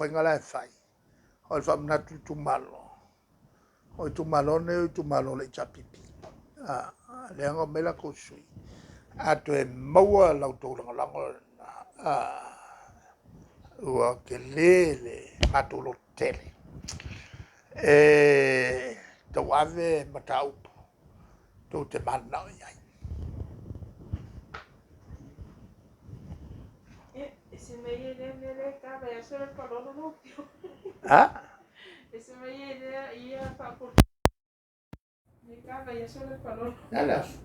taumafaiga la e fai, o le faamanatu i itumalo, o itumalo nei o itumalo o le HRPP, lea na omai latou sui, a toe maua la outou lagolago lena, ua tele le matou lototele e tauave mataupu tou te mananao i ai. O le a le aso?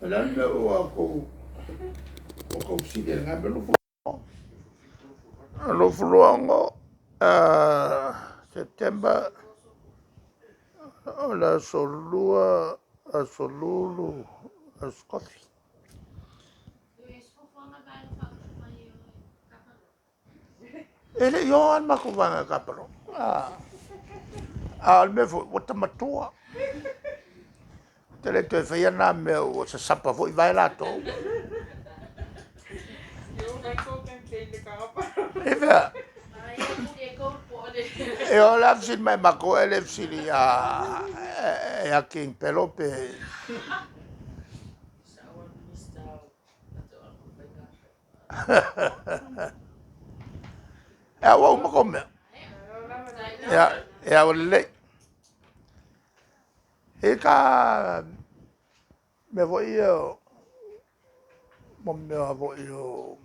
O le a le mea ua outou fesili ai i lena mea? 26 Setema, o le aso Lua, aso Lulu, aso Tofi. E le i o lava le matou vaega i le palota. A o le mea foi, ua ta matua, ou te le toe faia na mea ua sasapa foi vae latou. I fea? E o le a fesili mai ia matou ae le fesili ia King Pelo pe. A ua uma tou mea? Ia ua lelei. E i ai ta mea foi ia o mea foi o